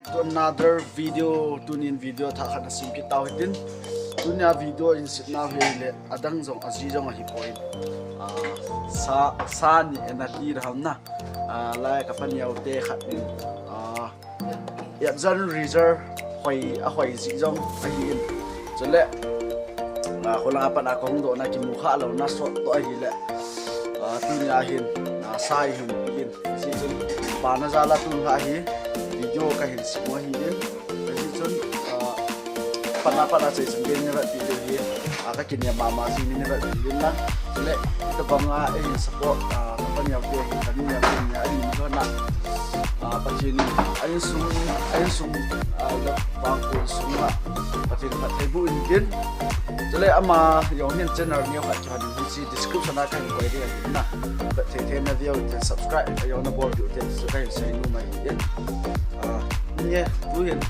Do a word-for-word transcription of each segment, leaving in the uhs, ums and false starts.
To another video, tunin video thah khat nasim kit tau hitin. Tunia video in sitna hile adang jong aji jong ahipoi. Ah, sa, sa ni ena ti raham na. Ah, lai ka paneo te khat in. Ah, Yapjan Reserve hoi, ahoi ji jong ahin. Chule, ah, kholang apat a kahung dohna kimu kha louna sot to ahile. Ah, tunia hin, ah, sa ihung pi in. Hichun, bana jal a tun kha hi, video kahin sim u ahin. Hichun, ah, pana pana chei chun din ni vat video hi, ah, kakinem mama jing ni vat video na. Chule, tabang a, eh, support, ah, ka paneo te hi, ka nuneo te hi, ani ni lona. Ah, Pathen in, a insung, a insung, ah, la bang ko sung a. Pathen phattheiboh in tin. Chule ama jong hin channel neo khat kihon in hiche description a kahin koi ding ahi na. Phatthei thei na view te subscribe, jong nabol diu te chu kahin sei nom ahi in. Ah, ni tuhin,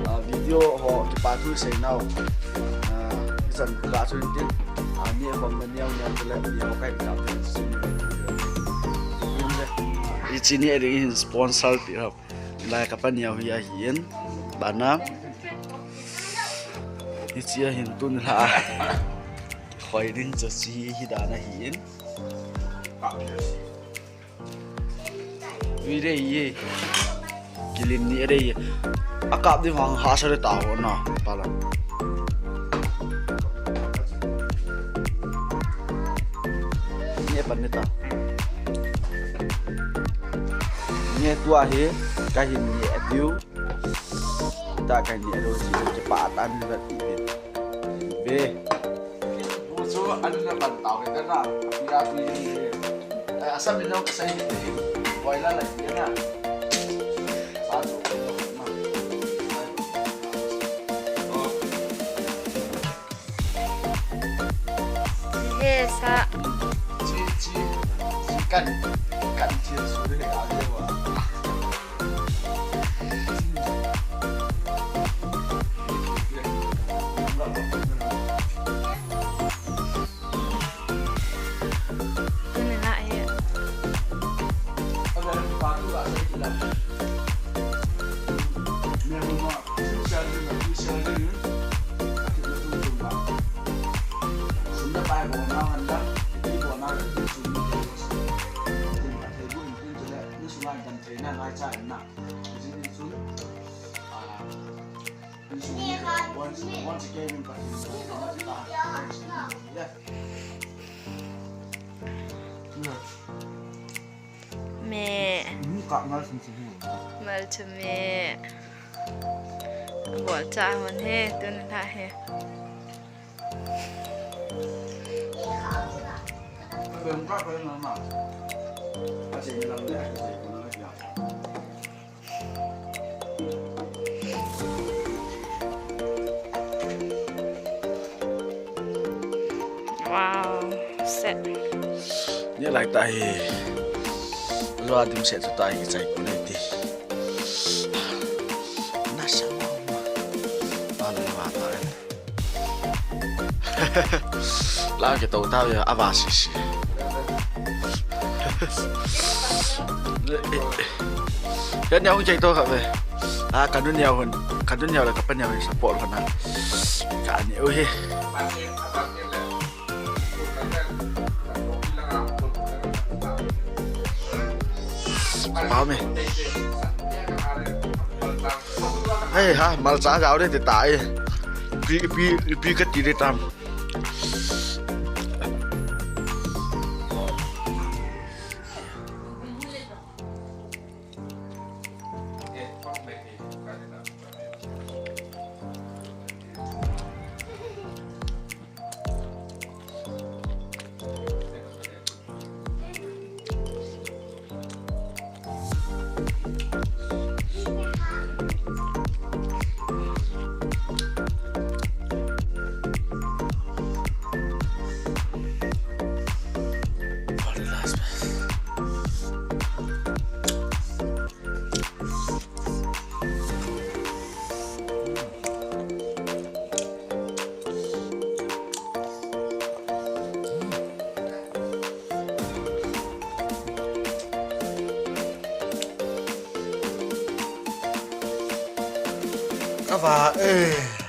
ah, video ho kipa thu sei nau. Ah, hichan ka chu in tin. Ah, ni hom na neo neo chule neo kahin kap te. Hiche ni a ding hin sponsor pi hap. Lai ka paneo hi ahin. Bana. Hiche a hin tun la. Khoi ding chu hiche hi dan ahin. Ui re ye. Kilim ni re ye. Akap ding vang hahsa le ta ho na. Pala. Ni pan ni ta. Ni tua hi. Kahin ni a view. Ta kahin ni a ro ji. Kipa tan ni ba ti. Be. Bu chu an na ban tau he na. Ya ti. Ai, asam min lo ka sai ni. Boila la ni na. Sa chu. He sa. Chi, chi, chi kan, kan chi su de a de wa. Tuni la he. Me. Mal chu me. Bol cha hon he, tun la he. Wow, set. Ni lai ta hi. Lua dim set ta hi chai ko nei ti. Na sa ma. Ba la ma ta. La ke to ta ya ava si si. Ya ni hung chai to ka ve. A ka nu ni hung, ka nu ni la ka pa ni hung support ka na. Ka ni o he. Ka me. Hei ha, malcha jao de te tai. Pi, pi, pi ka ti de tam. Ava, eh.